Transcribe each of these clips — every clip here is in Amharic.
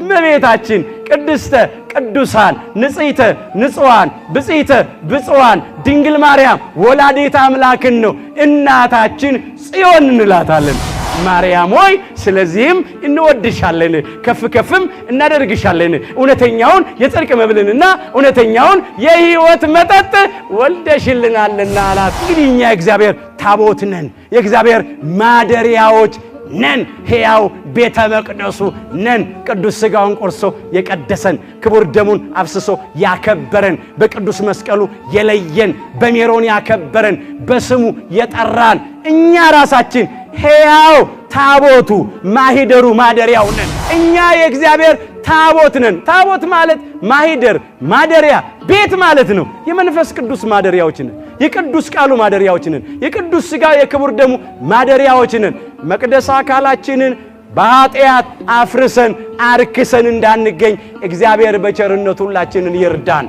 እመቤታችን ቅድስተ ቅዱሳን ንጽሕተ ንጹሐን ብጽሕተ ብፁዓን ድንግል ማርያም ወላዲተ አምላክን ነው እናታችን ጽዮን እንላታለን። ማርያም ሆይ ስለዚህም እንወድሻለን፣ ከፍ ከፍም እናደርግሻለን። እውነተኛውን የጽድቅ መብልንና እውነተኛውን የሕይወት መጠጥ ወልደሽልናልና አላት። እንግዲህ እኛ የእግዚአብሔር ታቦት ነን፣ የእግዚአብሔር ማደሪያዎች ነን፣ ሕያው ቤተ መቅደሱ ነን። ቅዱስ ሥጋውን ቆርሶ የቀደሰን፣ ክቡር ደሙን አፍስሶ ያከበረን፣ በቅዱስ መስቀሉ የለየን፣ በሜሮን ያከበረን፣ በስሙ የጠራን እኛ ራሳችን ሕያው ታቦቱ ማሂደሩ ማደሪያው ነን። እኛ የእግዚአብሔር ታቦት ነን። ታቦት ማለት ማሂደር፣ ማደሪያ፣ ቤት ማለት ነው። የመንፈስ ቅዱስ ማደሪያዎች ነን። የቅዱስ ቃሉ ማደሪያዎች ነን። የቅዱስ ሥጋ የክቡር ደሙ ማደሪያዎች ነን። መቅደስ አካላችንን በኃጢአት አፍርሰን አርክሰን እንዳንገኝ እግዚአብሔር በቸርነቱ ሁላችንን ይርዳን።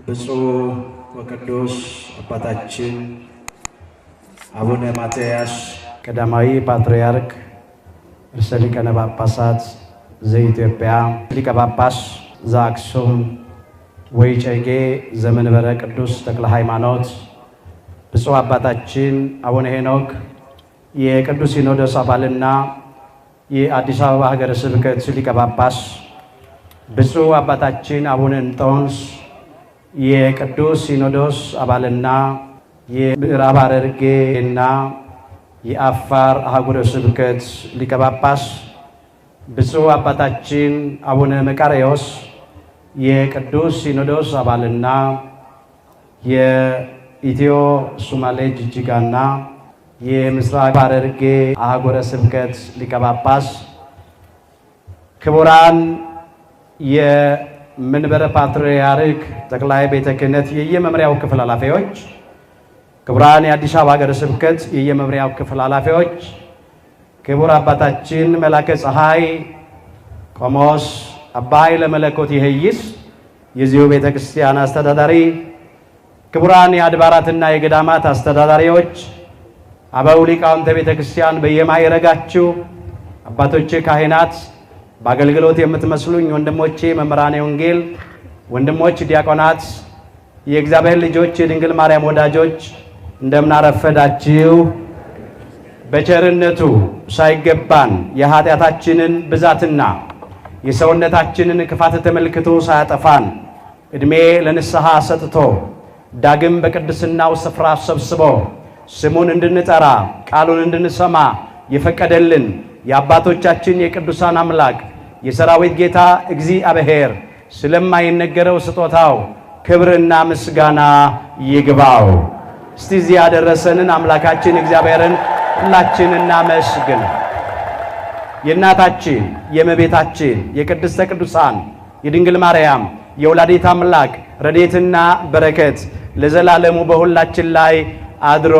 ብፁዕ ወቅዱስ አባታችን አቡነ ማትያስ ቀዳማዊ ፓትርያርክ ርእሰ ሊቃነ ጳጳሳት ዘኢትዮጵያ፣ ሊቀ ጳጳስ ዘአክሱም ወዕጨጌ ዘመንበረ ቅዱስ ተክለ ሃይማኖት፣ ብፁዕ አባታችን አቡነ ሄኖክ የቅዱስ ሲኖዶስ አባልና የአዲስ አበባ ሀገረ ስብከት ሊቀ ጳጳስ፣ ብፁዕ አባታችን አቡነ እንጦንስ የቅዱስ ሲኖዶስ አባልና የምዕራብ ሐረርጌ እና የአፋር አህጉረ ስብከት ሊቀ ጳጳስ፣ ብፁዕ አባታችን አቡነ መቃርዮስ የቅዱስ ሲኖዶስ አባልና የኢትዮ ሱማሌ ጅጅጋና የምስራቅ ሐረርጌ አህጉረ ስብከት ሊቀ ጳጳስ፣ ክቡራን የመንበረ ፓትርያርክ ጠቅላይ ቤተ ክህነት የየመምሪያው ክፍል ኃላፊዎች፣ ክቡራን የአዲስ አበባ ሀገረ ስብከት የየመምሪያው ክፍል ኃላፊዎች፣ ክቡር አባታችን መላከ ፀሐይ ቆሞስ አባ ኃይለ መለኮት ይሄይስ የዚሁ ቤተ ክርስቲያን አስተዳዳሪ፣ ክቡራን የአድባራትና የገዳማት አስተዳዳሪዎች፣ አበው ሊቃውንተ ቤተ ክርስቲያን በየማዕረጋችሁ፣ አባቶቼ ካህናት፣ በአገልግሎት የምትመስሉኝ ወንድሞቼ መምህራነ ወንጌል፣ ወንድሞች ዲያቆናት፣ የእግዚአብሔር ልጆች፣ የድንግል ማርያም ወዳጆች፣ እንደምን አረፈዳችሁ። በቸርነቱ ሳይገባን የኃጢአታችንን ብዛትና የሰውነታችንን ክፋት ተመልክቶ ሳያጠፋን ዕድሜ ለንስሐ ሰጥቶ ዳግም በቅድስናው ስፍራ ሰብስቦ ስሙን እንድንጠራ ቃሉን እንድንሰማ የፈቀደልን የአባቶቻችን የቅዱሳን አምላክ የሰራዊት ጌታ እግዚአብሔር ስለማይነገረው ስጦታው ክብርና ምስጋና ይግባው። እስቲ እዚህ ያደረሰንን አምላካችን እግዚአብሔርን ሁላችን እናመስግን። የእናታችን የእመቤታችን የቅድስተ ቅዱሳን የድንግል ማርያም የወላዲተ አምላክ ረድኤትና በረከት ለዘላለሙ በሁላችን ላይ አድሮ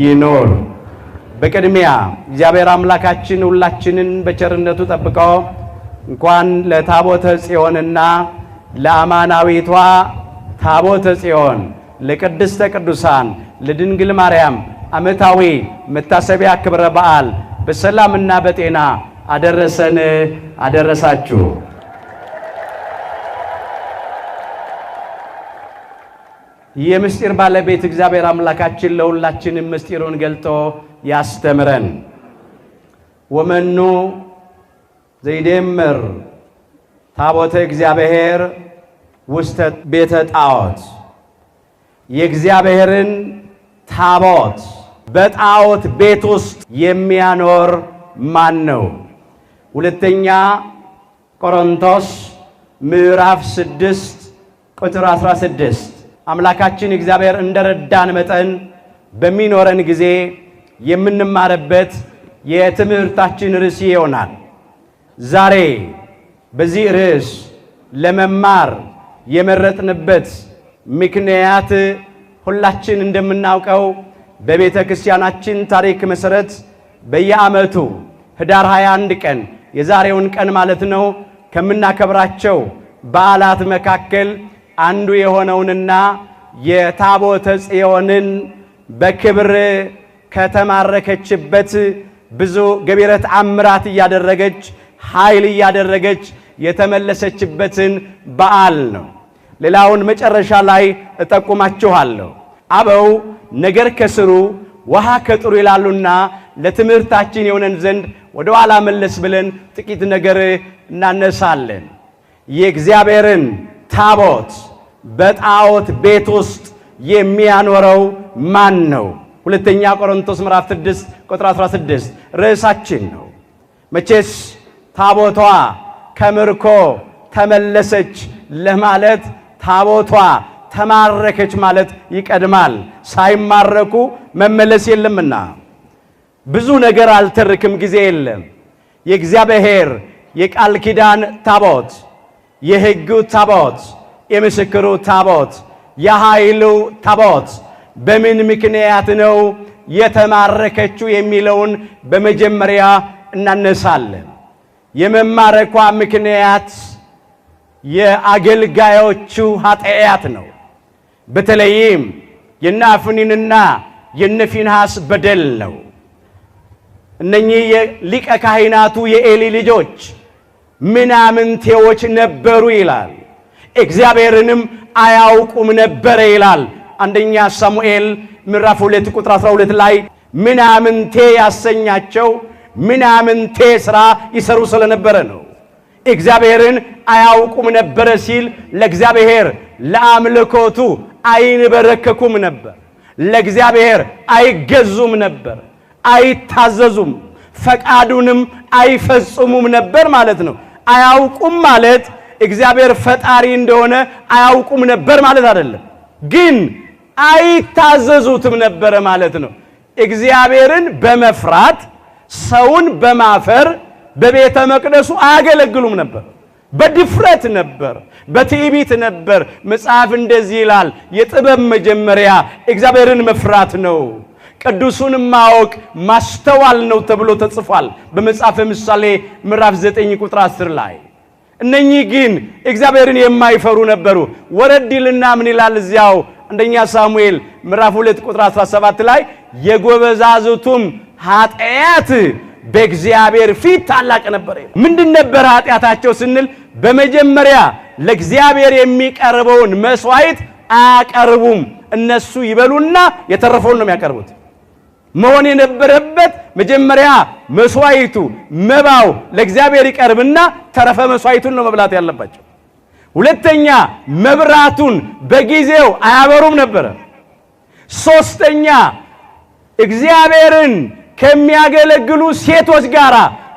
ይኖር። በቅድሚያ እግዚአብሔር አምላካችን ሁላችንን በቸርነቱ ጠብቆ እንኳን ለታቦተ ጽዮንና ለአማናዊቷ ታቦተ ጽዮን ለቅድስተ ቅዱሳን ለድንግል ማርያም ዓመታዊ መታሰቢያ ክብረ በዓል በሰላምና በጤና አደረሰን አደረሳችሁ። የምስጢር ባለቤት እግዚአብሔር አምላካችን ለሁላችንም ምስጢሩን ገልጦ ያስተምረን። ወመኑ ዘይደምር ታቦተ እግዚአብሔር ውስተ ቤተ ጣዖት፣ የእግዚአብሔርን ታቦት በጣዖት ቤት ውስጥ የሚያኖር ማን ነው? ሁለተኛ ቆሮንቶስ ምዕራፍ 6 ቁጥር 16። አምላካችን እግዚአብሔር እንደረዳን መጠን በሚኖረን ጊዜ የምንማርበት የትምህርታችን ርዕስ ይሆናል። ዛሬ በዚህ ርዕስ ለመማር የመረጥንበት ምክንያት ሁላችን እንደምናውቀው በቤተ ክርስቲያናችን ታሪክ መሰረት በየዓመቱ ህዳር 21 ቀን፣ የዛሬውን ቀን ማለት ነው፣ ከምናከብራቸው በዓላት መካከል አንዱ የሆነውንና የታቦተ ጽዮንን በክብር ከተማረከችበት ብዙ ገቢረ ተአምራት እያደረገች ኃይል እያደረገች የተመለሰችበትን በዓል ነው። ሌላውን መጨረሻ ላይ እጠቁማችኋለሁ። አበው ነገር ከስሩ ውሃ ከጥሩ ይላሉና ለትምህርታችን የሆነን ዘንድ ወደ ኋላ መለስ ብለን ጥቂት ነገር እናነሳለን። የእግዚአብሔርን ታቦት በጣዖት ቤት ውስጥ የሚያኖረው ማን ነው? ሁለተኛ ቆሮንቶስ ምዕራፍ 6 ቁጥር 16 ርዕሳችን ነው። መቼስ ታቦቷ ከምርኮ ተመለሰች ለማለት ታቦቷ ተማረከች ማለት ይቀድማል። ሳይማረኩ መመለስ የለምና ብዙ ነገር አልተርክም፣ ጊዜ የለም። የእግዚአብሔር የቃል ኪዳን ታቦት፣ የሕጉ ታቦት፣ የምስክሩ ታቦት፣ የኃይሉ ታቦት በምን ምክንያት ነው የተማረከችው የሚለውን በመጀመሪያ እናነሳለን። የመማረኳ ምክንያት የአገልጋዮቹ ኃጢአት ነው። በተለይም የነ አፍኒንና የነ ፊንሐስ በደል ነው። እነኚህ የሊቀ ካህናቱ የኤሊ ልጆች ምናምንቴዎች ነበሩ ይላል። እግዚአብሔርንም አያውቁም ነበረ ይላል። አንደኛ ሳሙኤል ምዕራፍ 2 ቁጥር 12 ላይ ምናምንቴ ያሰኛቸው ምናምንቴ ሥራ ይሰሩ ስለነበረ ነው። እግዚአብሔርን አያውቁም ነበረ ሲል ለእግዚአብሔር ለአምልኮቱ አይንበረከኩም ነበር። ለእግዚአብሔር አይገዙም ነበር፣ አይታዘዙም፣ ፈቃዱንም አይፈጽሙም ነበር ማለት ነው። አያውቁም ማለት እግዚአብሔር ፈጣሪ እንደሆነ አያውቁም ነበር ማለት አይደለም፣ ግን አይታዘዙትም ነበረ ማለት ነው። እግዚአብሔርን በመፍራት ሰውን በማፈር በቤተ መቅደሱ አያገለግሉም ነበር። በድፍረት ነበር፣ በትዕቢት ነበር። መጽሐፍ እንደዚህ ይላል፣ የጥበብ መጀመሪያ እግዚአብሔርን መፍራት ነው፣ ቅዱሱን ማወቅ ማስተዋል ነው ተብሎ ተጽፏል በመጽሐፈ ምሳሌ ምዕራፍ 9 ቁጥር 10 ላይ። እነኚህ ግን እግዚአብሔርን የማይፈሩ ነበሩ። ወረድ ይልና ምን ይላል እዚያው አንደኛ ሳሙኤል ምዕራፍ 2 ቁጥር 17 ላይ የጎበዛዝቱም ኃጢአት በእግዚአብሔር ፊት ታላቅ ነበር። ምንድን ነበር ኃጢአታቸው ስንል በመጀመሪያ ለእግዚአብሔር የሚቀርበውን መስዋዕት አያቀርቡም። እነሱ ይበሉና የተረፈውን ነው የሚያቀርቡት። መሆን የነበረበት መጀመሪያ መስዋዕቱ መባው ለእግዚአብሔር ይቀርብና ተረፈ መስዋዕቱን ነው መብላት ያለባቸው። ሁለተኛ መብራቱን በጊዜው አያበሩም ነበረ። ሶስተኛ እግዚአብሔርን ከሚያገለግሉ ሴቶች ጋር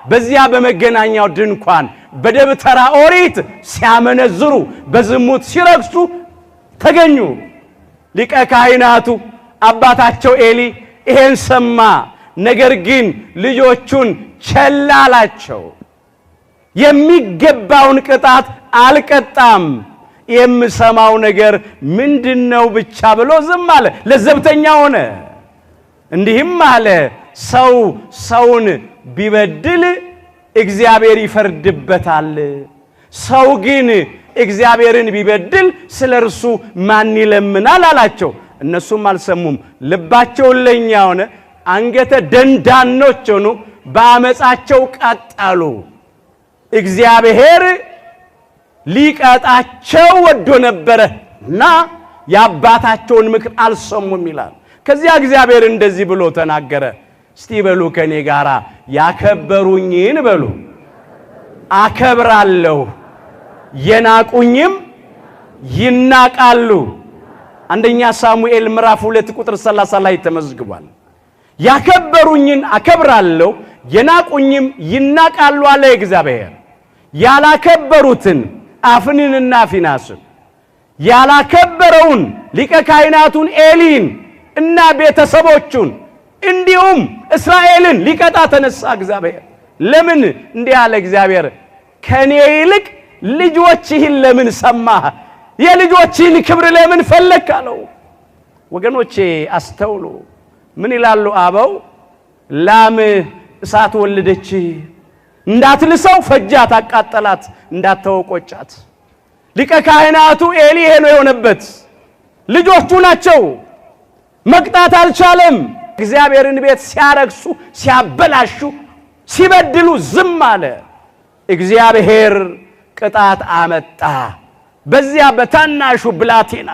በዚያ በመገናኛው ድንኳን በደብተራ ኦሪት ሲያመነዝሩ በዝሙት ሲረክሱ ተገኙ። ሊቀ ካህናቱ አባታቸው ኤሊ ይሄን ሰማ። ነገር ግን ልጆቹን ቸል አላቸው። የሚገባውን ቅጣት አልቀጣም። የምሰማው ነገር ምንድነው ብቻ ብሎ ዝም አለ። ለዘብተኛ ሆነ። እንዲህም አለ፣ ሰው ሰውን ቢበድል እግዚአብሔር ይፈርድበታል። ሰው ግን እግዚአብሔርን ቢበድል ስለ እርሱ ማን ይለምናል አላቸው። እነሱም አልሰሙም። ልባቸው ለኛ ሆነ፣ አንገተ ደንዳኖች ሆኑ፣ በአመፃቸው ቀጠሉ። እግዚአብሔር ሊቀጣቸው ወዶ ነበረ እና የአባታቸውን ምክር አልሰሙም ይላል። ከዚያ እግዚአብሔር እንደዚህ ብሎ ተናገረ። እስቲ በሉ ከኔ ጋራ ያከበሩኝን በሉ አከብራለሁ፣ የናቁኝም ይናቃሉ። አንደኛ ሳሙኤል ምዕራፍ 2 ቁጥር 30 ላይ ተመዝግቧል። ያከበሩኝን አከብራለሁ፣ የናቁኝም ይናቃሉ አለ እግዚአብሔር። ያላከበሩትን አፍኒንና ፊናስን ያላከበረውን ሊቀ ካህናቱን ኤሊን እና ቤተሰቦቹን እንዲሁም እስራኤልን ሊቀጣ ተነሳ እግዚአብሔር። ለምን እንዲህ አለ እግዚአብሔር? ከኔ ይልቅ ልጆችህን ለምን ሰማህ? የልጆችህን ክብር ለምን ፈለክ አለው። ወገኖቼ አስተውሉ። ምን ይላሉ አበው? ላም እሳት ወለደች፣ እንዳትልሰው ፈጃት፣ አቃጠላት፣ እንዳተወቆጫት። ሊቀ ካህናቱ ኤሊ ይሄ ነው የሆነበት። ልጆቹ ናቸው፣ መቅጣት አልቻለም። እግዚአብሔርን ቤት ሲያረክሱ፣ ሲያበላሹ፣ ሲበድሉ ዝም አለ። እግዚአብሔር ቅጣት አመጣ። በዚያ በታናሹ ብላቴና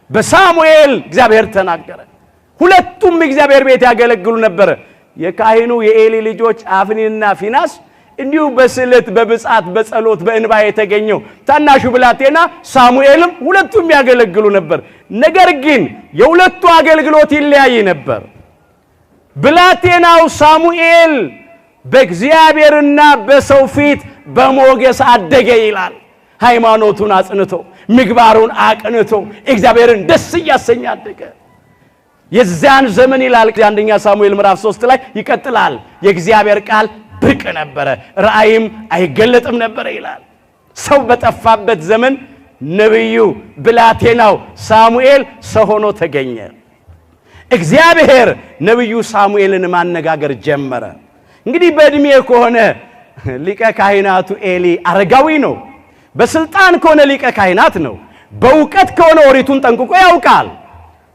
በሳሙኤል እግዚአብሔር ተናገረ። ሁለቱም እግዚአብሔር ቤት ያገለግሉ ነበረ። የካህኑ የኤሊ ልጆች አፍኒንና ፊናስ እንዲሁ በስለት በብጻት በጸሎት በእንባ የተገኘው ታናሹ ብላቴና ሳሙኤልም ሁለቱም ያገለግሉ ነበር። ነገር ግን የሁለቱ አገልግሎት ይለያይ ነበር። ብላቴናው ሳሙኤል በእግዚአብሔርና በሰው ፊት በሞገስ አደገ ይላል። ሃይማኖቱን አጽንቶ ምግባሩን አቅንቶ እግዚአብሔርን ደስ እያሰኘ አደገ። የዚያን ዘመን ይላል አንደኛ ሳሙኤል ምዕራፍ 3 ላይ ይቀጥላል። የእግዚአብሔር ቃል ብርቅ ነበረ፣ ራእይም አይገለጥም ነበረ ይላል። ሰው በጠፋበት ዘመን ነቢዩ ብላቴናው ሳሙኤል ሰው ሆኖ ተገኘ። እግዚአብሔር ነቢዩ ሳሙኤልን ማነጋገር ጀመረ። እንግዲህ በእድሜ ከሆነ ሊቀ ካህናቱ ኤሊ አረጋዊ ነው። በስልጣን ከሆነ ሊቀ ካህናት ነው። በእውቀት ከሆነ ኦሪቱን ጠንቅቆ ያውቃል።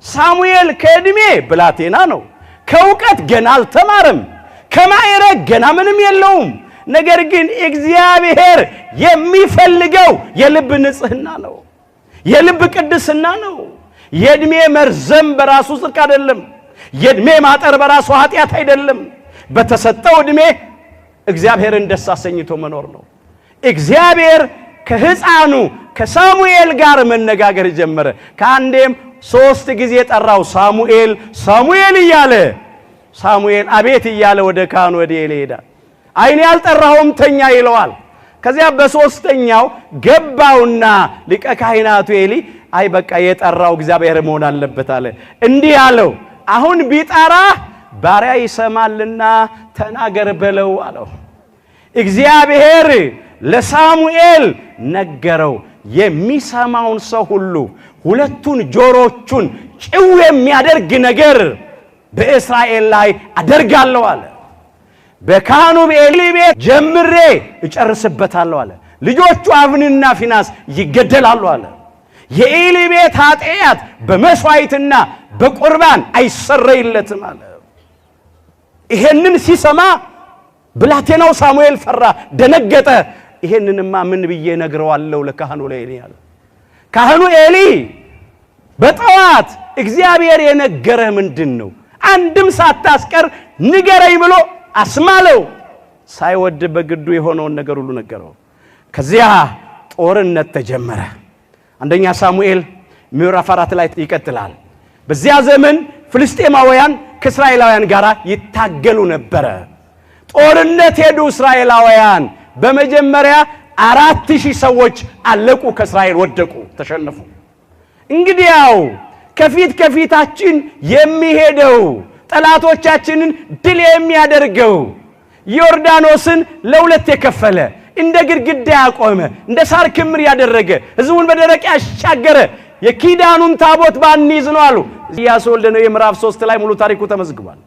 ሳሙኤል ከእድሜ ብላቴና ነው። ከእውቀት ገና አልተማረም። ከማዕረግ ገና ምንም የለውም። ነገር ግን እግዚአብሔር የሚፈልገው የልብ ንጽሕና ነው፣ የልብ ቅድስና ነው። የእድሜ መርዘም በራሱ ጽድቅ አይደለም። የእድሜ ማጠር በራሱ ኃጢአት አይደለም። በተሰጠው እድሜ እግዚአብሔርን ደስ አሰኝቶ መኖር ነው። እግዚአብሔር ከሕፃኑ ከሳሙኤል ጋር መነጋገር ጀመረ። ከአንዴም 3 ጊዜ ጠራው። ሳሙኤል ሳሙኤል እያለ ሳሙኤል አቤት እያለ ወደ ካህኑ ወደ ኤሊ ይሄዳል። አይኔ ያልጠራኸውም ተኛ ይለዋል። ከዚያ በሶስተኛው ገባውና ሊቀ ካህናቱ ኤሊ አይ በቃ የጠራው እግዚአብሔር መሆን አለበት አለ። እንዲህ አለው፣ አሁን ቢጠራ ባሪያ ይሰማልና ተናገር በለው አለው። እግዚአብሔር ለሳሙኤል ነገረው። የሚሰማውን ሰው ሁሉ ሁለቱን ጆሮቹን ጭው የሚያደርግ ነገር በእስራኤል ላይ አደርጋለሁ አለ። በካህኑ በኤሊ ቤት ጀምሬ እጨርስበታለሁ አለ። ልጆቹ አፍኒንና ፊናስ ይገደላሉ አለ። የኤሊ ቤት ኃጢአት በመስዋዕትና በቁርባን አይሰረይለትም አለ። ይሄንን ሲሰማ ብላቴናው ሳሙኤል ፈራ፣ ደነገጠ። ይሄንንማ ምን ብዬ ነግረዋለሁ ለካህኑ ለኤሊ አለ። ካህኑ ኤሊ በጠዋት እግዚአብሔር የነገረህ ምንድን ነው? አንድም ሳታስቀር ንገረኝ ብሎ አስማለው። ሳይወድ በግዱ የሆነውን ነገር ሁሉ ነገረው። ከዚያ ጦርነት ተጀመረ። አንደኛ ሳሙኤል ምዕራፍ 4 ላይ ይቀጥላል። በዚያ ዘመን ፍልስጤማውያን ከእስራኤላውያን ጋር ይታገሉ ነበረ። ጦርነት ሄዱ እስራኤላውያን። በመጀመሪያ 4000 ሰዎች አለቁ፣ ከእስራኤል ወደቁ፣ ተሸነፉ። እንግዲያው ከፊት ከፊታችን የሚሄደው ጠላቶቻችንን ድል የሚያደርገው ዮርዳኖስን ለሁለት የከፈለ እንደ ግድግዳ ያቆመ እንደ ሳር ክምር ያደረገ ሕዝቡን በደረቅ ያሻገረ የኪዳኑን ታቦት ባንይዝ ነው አሉ። ኢያሱ ወልደ ነዌ ምዕራፍ 3 ላይ ሙሉ ታሪኩ ተመዝግቧል።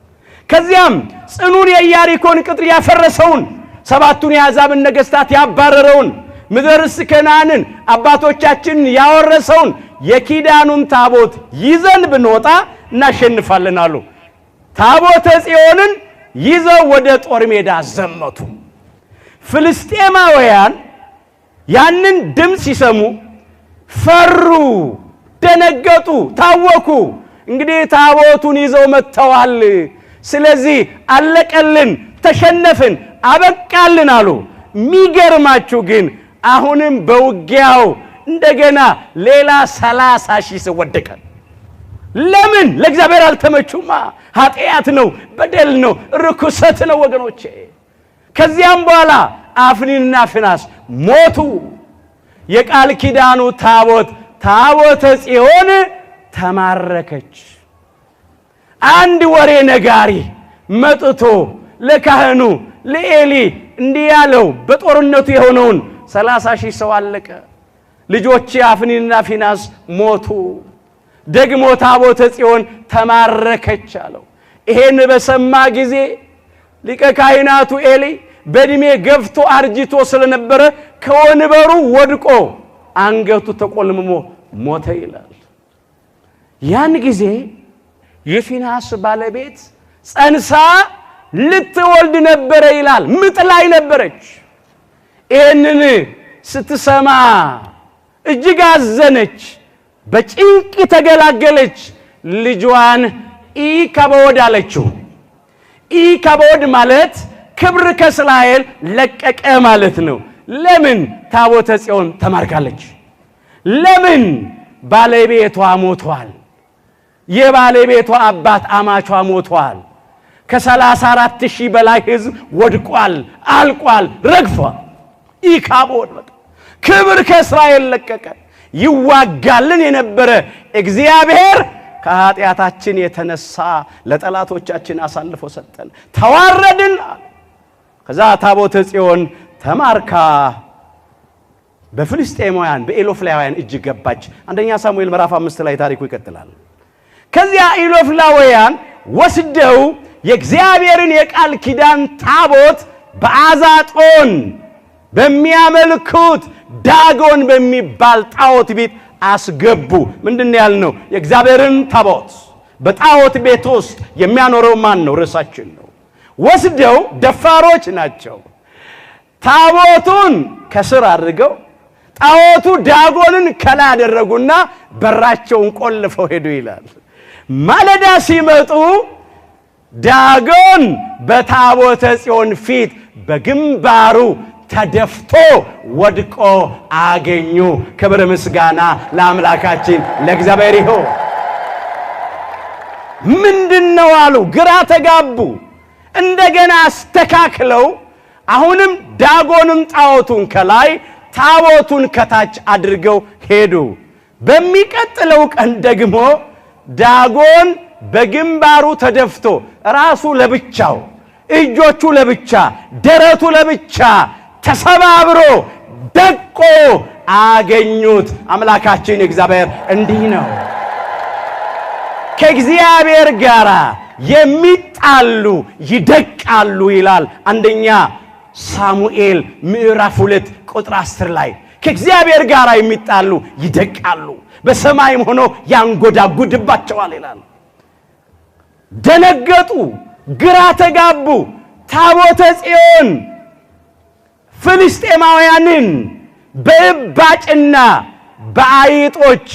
ከዚያም ጽኑን የኢያሪኮን ቅጥር ያፈረሰውን 7ቱን የአሕዛብን ነገሥታት ያባረረውን ምድረ ርስት ከነዓንን አባቶቻችንን ያወረሰውን የኪዳኑን ታቦት ይዘን ብንወጣ እናሸንፋለን አሉ። ታቦተ ጽዮንን ይዘው ወደ ጦር ሜዳ ዘመቱ። ፍልስጤማውያን ያንን ድምፅ ሲሰሙ ፈሩ፣ ደነገጡ፣ ታወኩ። እንግዲህ ታቦቱን ይዘው መጥተዋል፣ ስለዚህ አለቀልን፣ ተሸነፍን፣ አበቃልን አሉ። ሚገርማችሁ ግን አሁንም በውጊያው እንደገና ሌላ 30,000 ሰው ወደቀ። ለምን? ለእግዚአብሔር አልተመቹማ። ኃጢአት ነው፣ በደል ነው፣ ርኩሰት ነው ወገኖቼ። ከዚያም በኋላ አፍኒንና ፊናስ ሞቱ። የቃል ኪዳኑ ታቦት ታቦተ ጽዮን ተማረከች። አንድ ወሬ ነጋሪ መጥቶ ለካህኑ ለኤሊ እንዲህ ያለው በጦርነቱ የሆነውን 30,000 ሰው አለቀ። ልጆች አፍኒንና ፊናስ ሞቱ። ደግሞ ታቦተ ጽዮን ተማረከች አለው። ይሄን በሰማ ጊዜ ሊቀ ካህናቱ ኤሊ በእድሜ ገፍቶ አርጅቶ ስለነበረ ከወንበሩ ወድቆ አንገቱ ተቆልምሞ ሞተ ይላል። ያን ጊዜ የፊናስ ባለቤት ጸንሳ ልትወልድ ነበረ ይላል። ምጥ ላይ ነበረች። ይህንን ስትሰማ እጅግ አዘነች፣ በጭንቅ ተገላገለች። ልጇን ኢካቦድ አለችው። ኢካቦድ ማለት ክብር ከእስራኤል ለቀቀ ማለት ነው። ለምን ታቦተ ጽዮን ተማርካለች? ለምን ባለቤቷ ሞቷል? የባለቤቷ አባት አማቿ ሞቷል። ከ34,000 በላይ ሕዝብ ወድቋል፣ አልቋል፣ ረግፏል። ኢካቦድ በቃ ክብር ከእስራኤል ለቀቀ። ይዋጋልን የነበረ እግዚአብሔር ከኃጢአታችን የተነሳ ለጠላቶቻችን አሳልፎ ሰጠን፣ ተዋረድን። ከዛ ታቦተ ጽዮን ተማርካ በፍልስጤማውያን በኤሎፍላውያን እጅ ገባች። አንደኛ ሳሙኤል ምዕራፍ 5 ላይ ታሪኩ ይቀጥላል። ከዚያ ኤሎፍላውያን ወስደው የእግዚአብሔርን የቃል ኪዳን ታቦት በአዛጦን በሚያመልኩት ዳጎን በሚባል ጣዖት ቤት አስገቡ። ምንድን ነው ያልነው? የእግዚአብሔርን ታቦት በጣዖት ቤት ውስጥ የሚያኖረው ማን ነው? ርዕሳችን ነው። ወስደው ደፋሮች ናቸው። ታቦቱን ከስር አድርገው ጣዖቱ ዳጎንን ከላይ አደረጉና በራቸውን ቆልፈው ሄዱ ይላል። ማለዳ ሲመጡ ዳጎን በታቦተ ጽዮን ፊት በግንባሩ ተደፍቶ ወድቆ አገኙ። ክብር ምስጋና ለአምላካችን ለእግዚአብሔር ይሁን። ምንድነው አሉ፣ ግራ ተጋቡ። እንደገና አስተካክለው አሁንም ዳጎንም ጣዖቱን ከላይ ታቦቱን ከታች አድርገው ሄዱ። በሚቀጥለው ቀን ደግሞ ዳጎን በግንባሩ ተደፍቶ ራሱ ለብቻው፣ እጆቹ ለብቻ፣ ደረቱ ለብቻ ተሰባብሮ ደቆ አገኙት። አምላካችን እግዚአብሔር እንዲህ ነው። ከእግዚአብሔር ጋር የሚጣሉ ይደቃሉ ይላል አንደኛ ሳሙኤል ምዕራፍ 2 ቁጥር 10 ላይ። ከእግዚአብሔር ጋር የሚጣሉ ይደቃሉ፣ በሰማይም ሆኖ ያንጎዳጉድባቸዋል ይላል። ደነገጡ፣ ግራ ተጋቡ። ታቦተ ጽዮን ፍልስጤማውያንን በእባጭና በአይጦች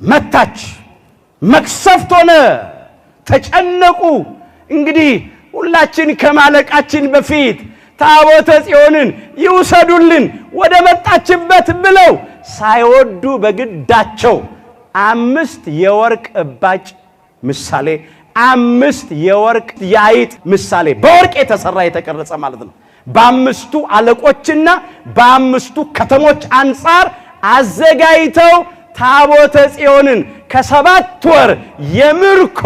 መታች። መቅሰፍት ሆነ። ተጨነቁ። እንግዲህ ሁላችን ከማለቃችን በፊት ታቦተ ጽዮንን ይውሰዱልን ወደ መጣችበት ብለው ሳይወዱ በግዳቸው 5 የወርቅ እባጭ ምሳሌ፣ 5 የወርቅ የአይጥ ምሳሌ፣ በወርቅ የተሰራ የተቀረጸ ማለት ነው፣ በአምስቱ አለቆችና በአምስቱ ከተሞች አንጻር አዘጋጅተው ታቦተ ጽዮንን ከ7 ወር የምርኮ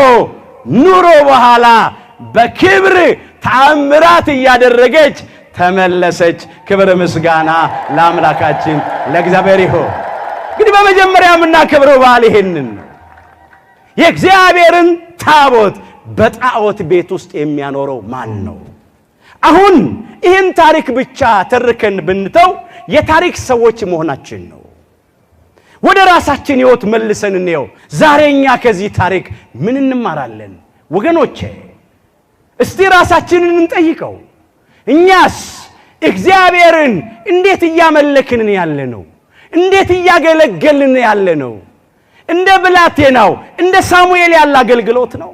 ኑሮ በኋላ በክብር ተአምራት እያደረገች ተመለሰች። ክብር ምስጋና ለአምላካችን ለእግዚአብሔር ይሁን። እንግዲህ በመጀመሪያ የምናከብረው በዓል ይሄንን ነው። የእግዚአብሔርን ታቦት በጣዖት ቤት ውስጥ የሚያኖረው ማን ነው? አሁን ይህን ታሪክ ብቻ ተርከን ብንተው የታሪክ ሰዎች መሆናችን ነው። ወደ ራሳችን ሕይወት መልሰን እንየው። ዛሬ እኛ ከዚህ ታሪክ ምን እንማራለን? ወገኖቼ እስቲ ራሳችንን እንጠይቀው። እኛስ እግዚአብሔርን እንዴት እያመለክን ያለ ነው? እንዴት እያገለገልን ያለ ነው? እንደ ብላቴናው እንደ ሳሙኤል ያለ አገልግሎት ነው?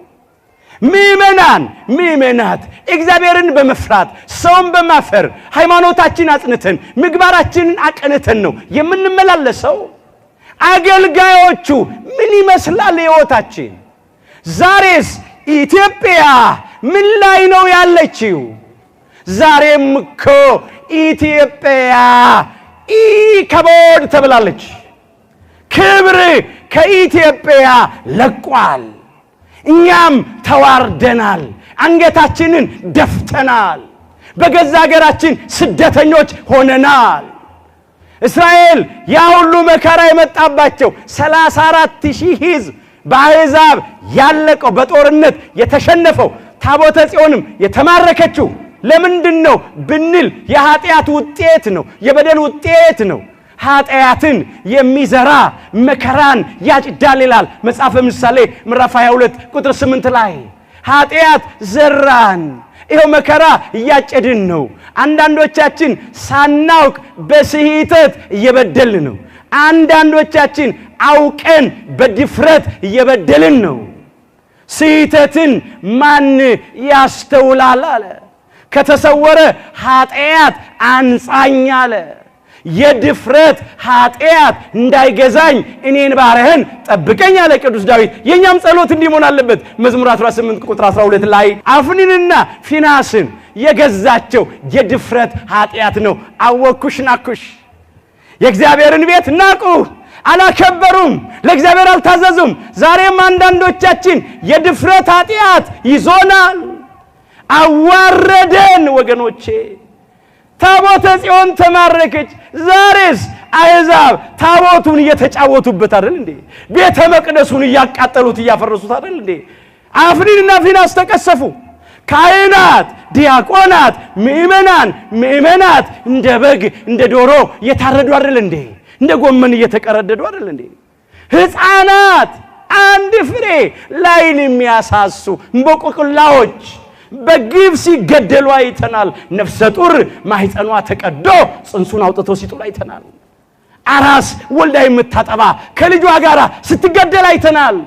ምዕመናን ምዕመናት እግዚአብሔርን በመፍራት ሰውን በማፈር ሃይማኖታችን አጽንተን ምግባራችንን አቀንተን ነው የምንመላለሰው? አገልጋዮቹ ምን ይመስላል ሕይወታችን? ዛሬስ ኢትዮጵያ ምን ላይ ነው ያለችው? ዛሬም እኮ ኢትዮጵያ ኢካቦድ ተብላለች። ክብር ከኢትዮጵያ ለቋል። እኛም ተዋርደናል፣ አንገታችንን ደፍተናል፣ በገዛ ሀገራችን ስደተኞች ሆነናል። እስራኤል ያ ሁሉ መከራ የመጣባቸው 34,000 ሕዝብ በአሕዛብ ያለቀው በጦርነት የተሸነፈው ታቦተ ጽዮንም የተማረከችው ለምንድን ነው ብንል የኃጢአት ውጤት ነው፣ የበደል ውጤት ነው። ኃጢአትን የሚዘራ መከራን ያጭዳል ይላል መጽሐፈ ምሳሌ ምዕራፍ 22 ቁጥር 8 ላይ። ኃጢአት ዘራን። ይኸው መከራ እያጨድን ነው። አንዳንዶቻችን ሳናውቅ በስህተት እየበደልን ነው። አንዳንዶቻችን አውቀን በድፍረት እየበደልን ነው። ስህተትን ማን ያስተውላል አለ። ከተሰወረ ኃጢአት አንጻኝ አለ። የድፍረት ኃጢአት እንዳይገዛኝ እኔን ባሪያህን ጠብቀኝ አለ ቅዱስ ዳዊት። የእኛም ጸሎት እንዲህ መሆን አለበት። መዝሙር 18 ቁጥር 12 ላይ አፍኒንና ፊናስን የገዛቸው የድፍረት ኃጢአት ነው። አወኩሽ ናኩሽ። የእግዚአብሔርን ቤት ናቁ፣ አላከበሩም፣ ለእግዚአብሔር አልታዘዙም። ዛሬም አንዳንዶቻችን የድፍረት ኃጢአት ይዞናል፣ አዋረደን። ወገኖቼ ታቦተ ጽዮን ተማረከች። ዛሬስ አሕዛብ ታቦቱን እየተጫወቱበት አይደል እንዴ? ቤተ መቅደሱን እያቃጠሉት እያፈረሱት አይደል እንዴ? አፍኒንና ፊናስ ተቀሰፉ። ካህናት፣ ዲያቆናት፣ ምእመናን፣ ምእመናት እንደ በግ እንደ ዶሮ እየታረዱ አይደል እንዴ? እንደ ጎመን እየተቀረደዱ አይደል እንዴ? ሕፃናት አንድ ፍሬ ላይን የሚያሳሱ እንቦቆቅላዎች በግፍ ሲገደሉ አይተናል። ነፍሰ ጡር ማህፀኗ ተቀዶ ጽንሱን አውጥቶ ሲጥሉ አይተናል። አራስ ወልዳ የምታጠባ ከልጇ ጋር ስትገደል አይተናል።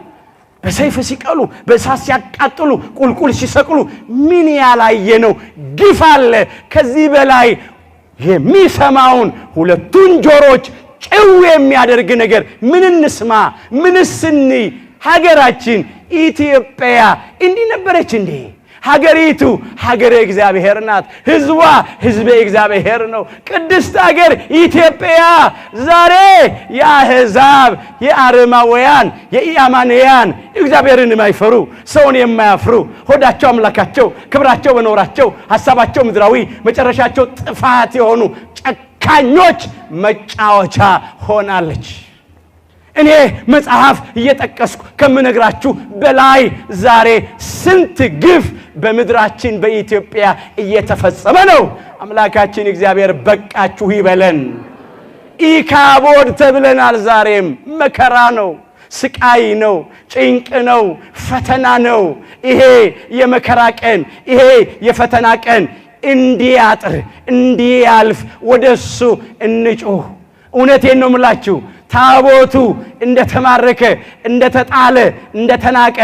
በሰይፍ ሲቀሉ፣ በእሳት ሲያቃጥሉ፣ ቁልቁል ሲሰቅሉ ምን ያላየነው ግፍ አለ? ከዚህ በላይ የሚሰማውን ሁለቱን ጆሮች ጭው የሚያደርግ ነገር ምን እንስማ? ምንስ እንይ? ሀገራችን ኢትዮጵያ እንዲህ ነበረች እንዴ? ሀገሪቱ ሀገረ እግዚአብሔር ናት። ሕዝቧ ሕዝበ እግዚአብሔር ነው። ቅድስት ሀገር ኢትዮጵያ ዛሬ የአሕዛብ የአረማውያን የኢአማንያን እግዚአብሔርን የማይፈሩ ሰውን የማያፍሩ ሆዳቸው አምላካቸው ክብራቸው በኖራቸው ሀሳባቸው ምድራዊ መጨረሻቸው ጥፋት የሆኑ ጨካኞች መጫወቻ ሆናለች። እኔ መጽሐፍ እየጠቀስኩ ከምነግራችሁ በላይ ዛሬ ስንት ግፍ በምድራችን በኢትዮጵያ እየተፈጸመ ነው። አምላካችን እግዚአብሔር በቃችሁ ይበለን። ኢካቦድ ተብለናል። ዛሬም መከራ ነው፣ ስቃይ ነው፣ ጭንቅ ነው፣ ፈተና ነው። ይሄ የመከራ ቀን፣ ይሄ የፈተና ቀን እንዲያጥር እንዲያልፍ ወደሱ እንጩህ። እውነቴን ነው የምላችሁ፣ ታቦቱ እንደተማረከ እንደተጣለ እንደተናቀ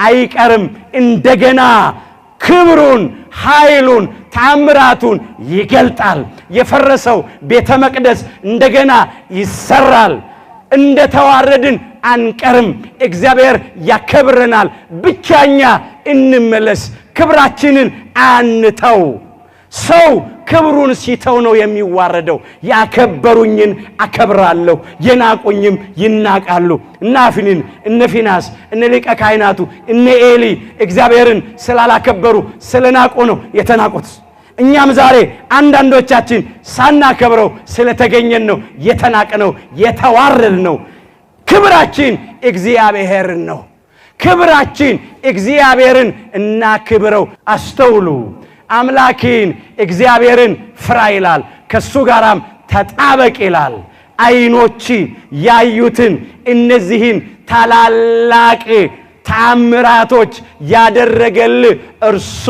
አይቀርም። እንደገና ክብሩን፣ ኃይሉን፣ ታምራቱን ይገልጣል። የፈረሰው ቤተ መቅደስ እንደገና ይሰራል። እንደተዋረድን አንቀርም። እግዚአብሔር ያከብረናል። ብቻኛ እንመለስ፣ ክብራችንን አንተው። ሰው ክብሩን ሲተው ነው የሚዋረደው። ያከበሩኝን አከብራለሁ፣ የናቁኝም ይናቃሉ። እነ አፍኒን፣ እነ ፊናስ፣ እነ ሊቀ ካህናቱ፣ እነ ኤሊ እግዚአብሔርን ስላላከበሩ ስለናቁ ነው የተናቁት። እኛም ዛሬ አንዳንዶቻችን ሳናከብረው ስለተገኘን ነው የተናቅነው የተዋረድነው። ክብራችን እግዚአብሔር ነው። ክብራችን እግዚአብሔርን እናክብረው። አስተውሉ። አምላኪን እግዚአብሔርን ፍራ ይላል፣ ከሱ ጋራም ተጣበቅ ይላል። ዓይኖች ያዩትን እነዚህን ታላላቅ ታምራቶች ያደረገልህ እርሱ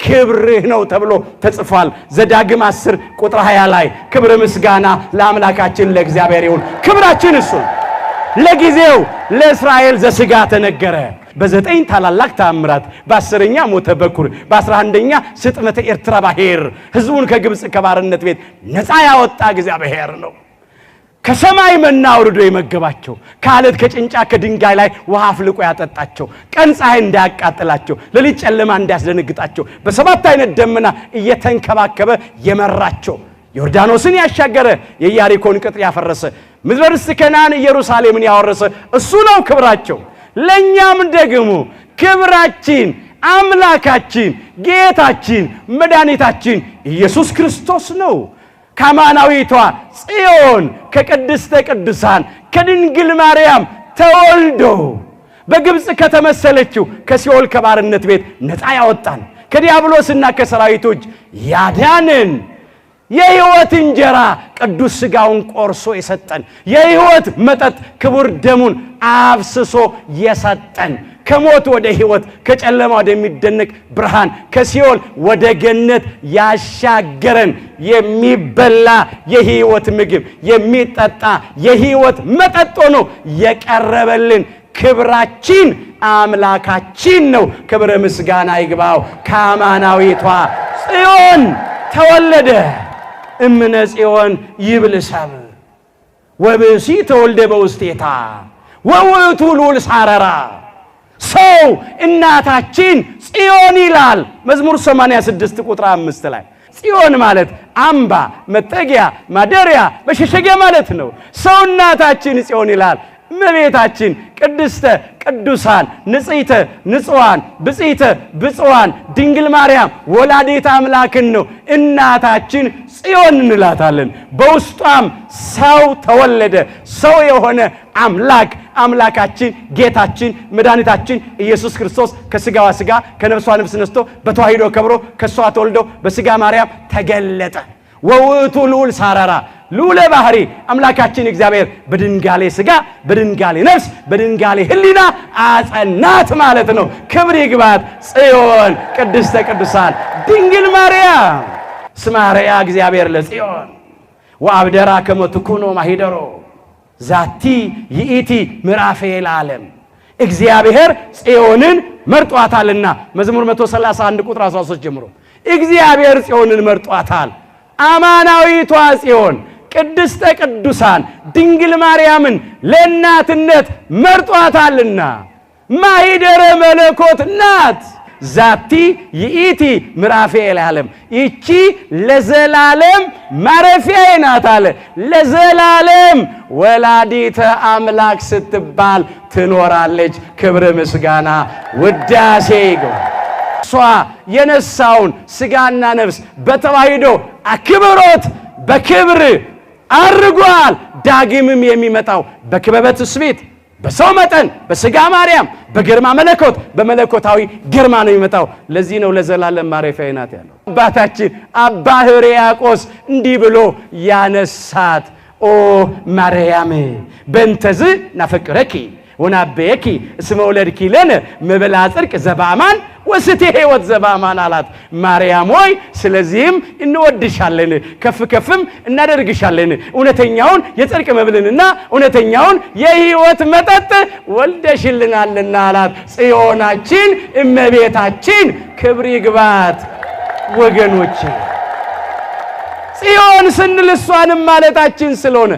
ክብርህ ነው ተብሎ ተጽፏል። ዘዳግም 10 ቁጥር 20 ላይ ክብር ምስጋና ለአምላካችን ለእግዚአብሔር ይሁን። ክብራችን እሱ ነው። ለጊዜው ለእስራኤል ዘሥጋ ተነገረ። በ9 ታላላቅ ተአምራት፣ በ10ኛ ሞተ በኩር፣ በ11ኛ ስጥመተ ኤርትራ ባሕር ሕዝቡን ከግብፅ ከባርነት ቤት ነፃ ያወጣ እግዚአብሔር ነው። ከሰማይ መና አውርዶ የመገባቸው፣ ከአለት ከጭንጫ ከድንጋይ ላይ ውሃ አፍልቆ ያጠጣቸው፣ ቀን ፀሐይ እንዳያቃጥላቸው፣ ሌሊት ጨለማ እንዳያስደነግጣቸው በ7 አይነት ደመና እየተንከባከበ የመራቸው፣ ዮርዳኖስን ያሻገረ፣ የኢያሪኮን ቅጥር ያፈረሰ፣ ምድረ ርስት ከነዓን ኢየሩሳሌምን ያወረሰ እሱ ነው ክብራቸው። ለኛም ደግሞ ክብራችን አምላካችን ጌታችን መድኃኒታችን ኢየሱስ ክርስቶስ ነው። ከአማናዊቷ ጽዮን ከቅድስተ ቅዱሳን ከድንግል ማርያም ተወልዶ በግብፅ ከተመሰለችው ከሲኦል ከባርነት ቤት ነፃ ያወጣን፣ ከዲያብሎስና ከሰራዊቱ እጅ ያዳንን፣ የሕይወት እንጀራ ቅዱስ ሥጋውን ቆርሶ የሰጠን፣ የሕይወት መጠጥ ክቡር ደሙን አፍስሶ የሰጠን ከሞት ወደ ሕይወት፣ ከጨለማ ወደሚደነቅ ብርሃን፣ ከሲኦል ወደ ገነት ያሻገረን የሚበላ የሕይወት ምግብ የሚጠጣ የሕይወት መጠጥ ሆኖ የቀረበልን ክብራችን አምላካችን ነው። ክብረ ምስጋና ይግባው። ከአማናዊቷ ጽዮን ተወለደ። እምነ ጽዮን ይብል ሰብእ ወብእሲ ተወልደ በውስቴታ ወውእቱ ልዑል ሳረራ። ሰው እናታችን ጽዮን ይላል። መዝሙር 86 ቁጥር 5 ላይ ጽዮን ማለት አምባ፣ መጠጊያ፣ ማደሪያ፣ መሸሸጊያ ማለት ነው። ሰው እናታችን ጽዮን ይላል። እመቤታችን ቅድስተ ቅዱሳን ንጽሕተ ንጹሐን ብጽሕተ ብፁዓን ድንግል ማርያም ወላዲተ አምላክን ነው እናታችን ጽዮን እንላታለን። በውስጧም ሰው ተወለደ። ሰው የሆነ አምላክ አምላካችን ጌታችን መድኃኒታችን ኢየሱስ ክርስቶስ ከስጋዋ ስጋ ከነፍሷ ነፍስ ነስቶ በተዋሂዶ ከብሮ ከእሷ ተወልዶ በስጋ ማርያም ተገለጠ። ወውእቱ ልዑል ሳረራ ልዑለ ባህሪ አምላካችን እግዚአብሔር በድንጋሌ ስጋ በድንጋሌ ነፍስ በድንጋሌ ሕሊና አጸናት ማለት ነው። ክብር ይግባት ጽዮን ቅድስተ ቅዱሳን ድንግል ማርያም። ስማርያ እግዚአብሔር ለጽዮን ወአብደራ ከመ ትኩኖ ማሂደሮ ዛቲ ይእቲ ምዕራፌ ለዓለም። እግዚአብሔር ጽዮንን መርጧታልና መዝሙር 131 ቁጥር 13 ጀምሮ እግዚአብሔር ጽዮንን መርጧታል። አማናዊቷ ጽዮን ቅድስተ ቅዱሳን ድንግል ማርያምን ለእናትነት መርጧታልና ማሂደረ መለኮት ናት። ዛቲ ይእቲ ምዕራፌ ለዓለም፣ ይቺ ለዘላለም ማረፊያዬ ናት አለ። ለዘላለም ወላዲተ አምላክ ስትባል ትኖራለች። ክብር ምስጋና ውዳሴ ይግባ። እሷ የነሳውን ስጋና ነፍስ በተዋሂዶ አክብሮት በክብር አርጓል። ዳግምም የሚመጣው በክበበ ትስብእት በሰው መጠን በስጋ ማርያም በግርማ መለኮት በመለኮታዊ ግርማ ነው የሚመጣው። ለዚህ ነው ለዘላለም ማረፊያዬ ናት ያለው። አባታችን አባ ሕርያቆስ እንዲህ ብሎ ያነሳት፣ ኦ ማርያም በእንተዝ ናፈቅረኪ ወናበየኪ እስመ ወለድኪ ለነ መብልዐ ጽድቅ ዘበአማን ወስቴ ሕይወት ዘበአማን አላት። ማርያም ሆይ ስለዚህም እንወድሻለን፣ ከፍ ከፍም እናደርግሻለን። እውነተኛውን የጽድቅ መብልንና እውነተኛውን የሕይወት መጠጥ ወልደሽልናልና አላት። ጽዮናችን እመቤታችን ክብር ይግባት። ወገኖቼ ጽዮን ስንል እሷንም ማለታችን ስለሆነ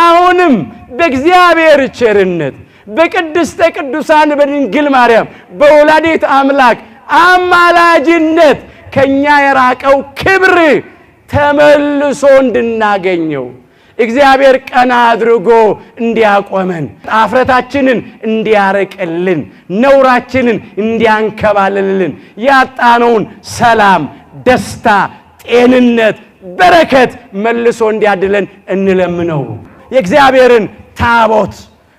አሁንም በእግዚአብሔር ቸርነት በቅድስተ ቅዱሳን በድንግል ማርያም በወላዲት አምላክ አማላጅነት ከኛ የራቀው ክብር ተመልሶ እንድናገኘው እግዚአብሔር ቀና አድርጎ እንዲያቆመን አፍረታችንን እንዲያርቅልን ነውራችንን እንዲያንከባልልልን ያጣነውን ሰላም፣ ደስታ፣ ጤንነት፣ በረከት መልሶ እንዲያድለን እንለምነው። የእግዚአብሔርን ታቦት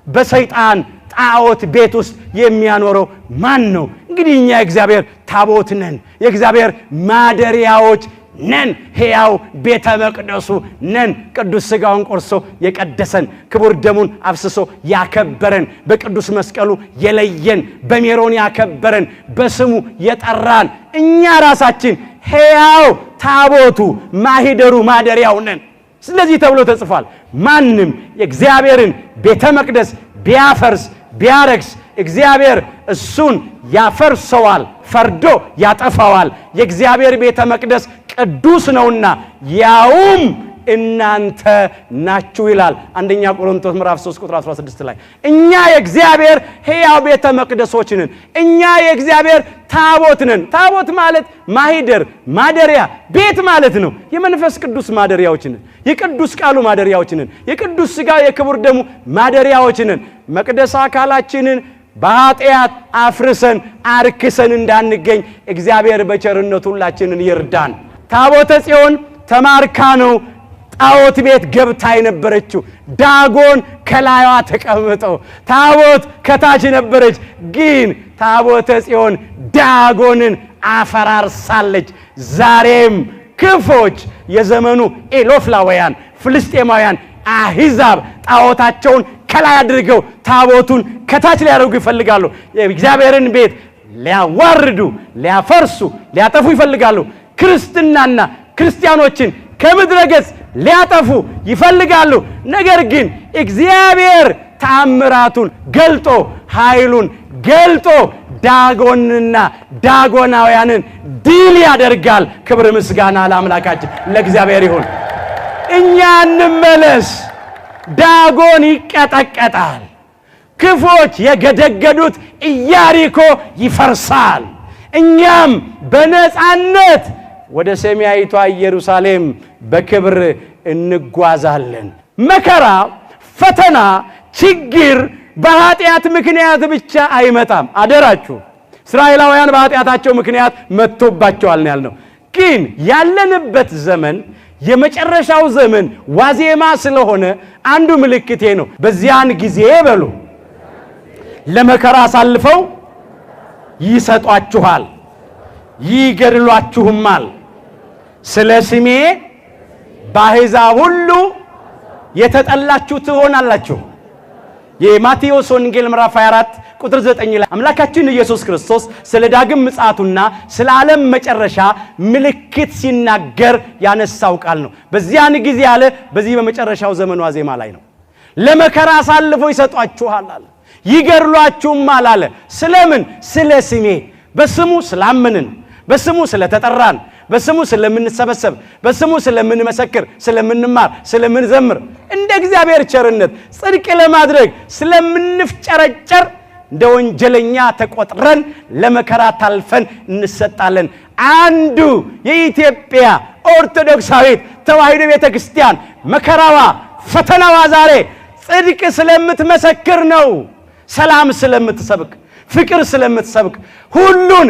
በሰይጣን ጣዖት ቤት ውስጥ የሚያኖረው ማን ነው? እንግዲህ እኛ የእግዚአብሔር ታቦት ነን። የእግዚአብሔር ማደሪያዎች ነን። ሕያው ቤተ መቅደሱ ነን። ቅዱስ ሥጋውን ቆርሶ የቀደሰን፣ ክቡር ደሙን አፍስሶ ያከበረን፣ በቅዱስ መስቀሉ የለየን፣ በሜሮን ያከበረን፣ በስሙ የጠራን እኛ ራሳችን ሕያው ታቦቱ ማሂደሩ ማደሪያው ነን። ስለዚህ ተብሎ ተጽፏል፣ ማንም የእግዚአብሔርን ቤተ መቅደስ ቢያፈርስ ቢያረክስ እግዚአብሔር እሱን ያፈርሰዋል፣ ፈርዶ ያጠፋዋል። የእግዚአብሔር ቤተ መቅደስ ቅዱስ ነውና ያውም እናንተ ናችሁ ይላል አንደኛ ቆሮንቶስ ምዕራፍ 3 ቁጥር 16 ላይ። እኛ የእግዚአብሔር ሕያው ቤተ መቅደሶች ነን። እኛ የእግዚአብሔር ታቦት ነን። ታቦት ማለት ማሂደር፣ ማደሪያ፣ ቤት ማለት ነው። የመንፈስ ቅዱስ ማደሪያዎች ነን። የቅዱስ ቃሉ ማደሪያዎች ነን። የቅዱስ ሥጋ የክቡር ደሙ ማደሪያዎች ነን። መቅደስ አካላችንን በኃጢአት አፍርሰን አርክሰን እንዳንገኝ እግዚአብሔር በቸርነቱ ሁላችንን ይርዳን። ታቦተ ጽዮን ተማርካ ነው ጣዖት ቤት ገብታ የነበረችው። ዳጎን ከላይዋ ተቀምጦ ታቦት ከታች ነበረች። ግን ታቦተ ጽዮን ዳጎንን አፈራርሳለች። ዛሬም ክፎች የዘመኑ ኤሎፍላውያን፣ ፍልስጤማውያን፣ አሕዛብ ጣዖታቸውን ከላይ አድርገው ታቦቱን ከታች ሊያደርጉ ይፈልጋሉ። የእግዚአብሔርን ቤት ሊያዋርዱ፣ ሊያፈርሱ፣ ሊያጠፉ ይፈልጋሉ። ክርስትናና ክርስቲያኖችን ከምድረ ገጽ ሊያጠፉ ይፈልጋሉ። ነገር ግን እግዚአብሔር ተአምራቱን ገልጦ ኃይሉን ገልጦ ዳጎንና ዳጎናውያንን ድል ያደርጋል። ክብር ምስጋና ለአምላካችን ለእግዚአብሔር ይሁን። እኛ እንመለስ። ዳጎን ይቀጠቀጣል። ክፎች የገደገዱት ኢያሪኮ ይፈርሳል። እኛም በነፃነት ወደ ሰማያዊቷ ኢየሩሳሌም በክብር እንጓዛለን። መከራ፣ ፈተና፣ ችግር በኃጢአት ምክንያት ብቻ አይመጣም። አደራችሁ፣ እስራኤላውያን በኃጢአታቸው ምክንያት መጥቶባቸዋል ነው ያልነው። ግን ያለንበት ዘመን የመጨረሻው ዘመን ዋዜማ ስለሆነ አንዱ ምልክቴ ነው። በዚያን ጊዜ በሉ ለመከራ አሳልፈው ይሰጧችኋል፣ ይገድሏችሁማል። ስለ ስሜ በአሕዛብ ሁሉ የተጠላችሁ ትሆናላችሁ። የማቴዎስ ወንጌል ምዕራፍ 24 ቁጥር 9 ላይ አምላካችን ኢየሱስ ክርስቶስ ስለ ዳግም ምጽአቱና ስለ ዓለም መጨረሻ ምልክት ሲናገር ያነሳው ቃል ነው። በዚያን ጊዜ አለ፣ በዚህ በመጨረሻው ዘመን ዋዜማ ላይ ነው። ለመከራ አሳልፈው ይሰጧችኋል አለ፣ ይገድሏችሁማል አለ። ስለምን? ስለ ስሜ። በስሙ ስላመንን፣ በስሙ ስለተጠራን፣ በስሙ ስለምንሰበሰብ፣ በስሙ ስለምንመሰክር፣ ስለምንማር፣ ስለምንዘምር፣ እንደ እግዚአብሔር ቸርነት ጽድቅ ለማድረግ ስለምንፍጨረጨር እንደ ወንጀለኛ ተቆጥረን ለመከራ ታልፈን እንሰጣለን። አንዱ የኢትዮጵያ ኦርቶዶክሳዊት ተዋሕዶ ቤተ ክርስቲያን መከራዋ ፈተናዋ ዛሬ ጽድቅ ስለምትመሰክር ነው። ሰላም ስለምትሰብክ፣ ፍቅር ስለምትሰብክ፣ ሁሉን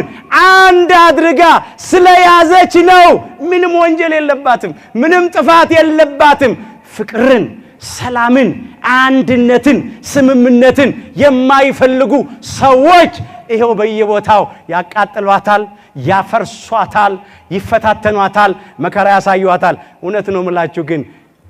አንድ አድርጋ ስለያዘች ነው። ምንም ወንጀል የለባትም። ምንም ጥፋት የለባትም። ፍቅርን፣ ሰላምን፣ አንድነትን፣ ስምምነትን የማይፈልጉ ሰዎች ይኸው በየቦታው ያቃጥሏታል፣ ያፈርሷታል፣ ይፈታተኗታል፣ መከራ ያሳዩዋታል። እውነት ነው የምላችሁ ግን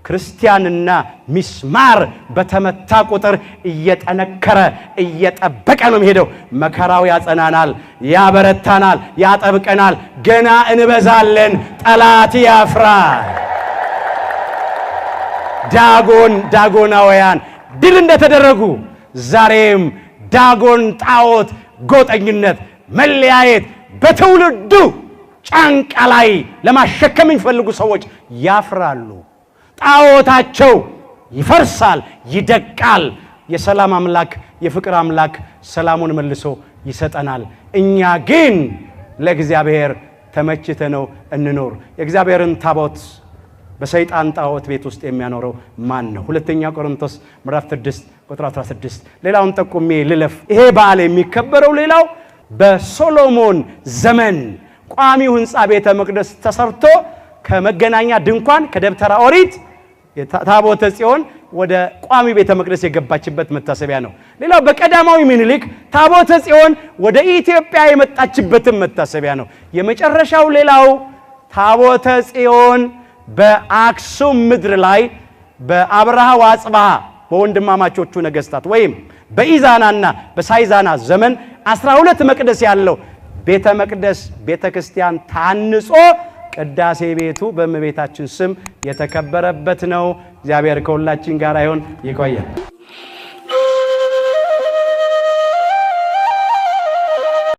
ክርስቲያንና ሚስማር በተመታ ቁጥር እየጠነከረ እየጠበቀ ነው የሚሄደው። መከራው ያጸናናል፣ ያበረታናል፣ ያጠብቀናል። ገና እንበዛለን። ጠላት ያፍራል። ዳጎን ዳጎናውያን ድል እንደተደረጉ ዛሬም ዳጎን ጣዖት፣ ጎጠኝነት፣ መለያየት በትውልዱ ጫንቃ ላይ ለማሸከም የሚፈልጉ ሰዎች ያፍራሉ። ጣዖታቸው ይፈርሳል፣ ይደቃል። የሰላም አምላክ የፍቅር አምላክ ሰላሙን መልሶ ይሰጠናል። እኛ ግን ለእግዚአብሔር ተመችተነው እንኖር። የእግዚአብሔርን ታቦት በሰይጣን ጣዖት ቤት ውስጥ የሚያኖረው ማን ነው? ሁለተኛ ቆሮንቶስ ምዕራፍ 6 ቁጥር 16። ሌላውን ጠቁሜ ልለፍ። ይሄ በዓል የሚከበረው ሌላው በሶሎሞን ዘመን ቋሚው ሕንፃ ቤተ መቅደስ ተሰርቶ ከመገናኛ ድንኳን ከደብተራ ኦሪት ታቦተ ጽዮን ወደ ቋሚ ቤተ መቅደስ የገባችበት መታሰቢያ ነው። ሌላው በቀዳማዊ ምኒልክ ታቦተ ጽዮን ወደ ኢትዮጵያ የመጣችበትን መታሰቢያ ነው። የመጨረሻው ሌላው ታቦተ ጽዮን በአክሱም ምድር ላይ በአብርሃ ወአጽብሃ በወንድማማቾቹ ነገስታት ወይም በኢዛናና በሳይዛና ዘመን 12 መቅደስ ያለው ቤተ መቅደስ ቤተ ክርስቲያን ታንጾ ቅዳሴ ቤቱ በእመቤታችን ስም የተከበረበት ነው። እግዚአብሔር ከሁላችን ጋር ይሁን። ይቆያል።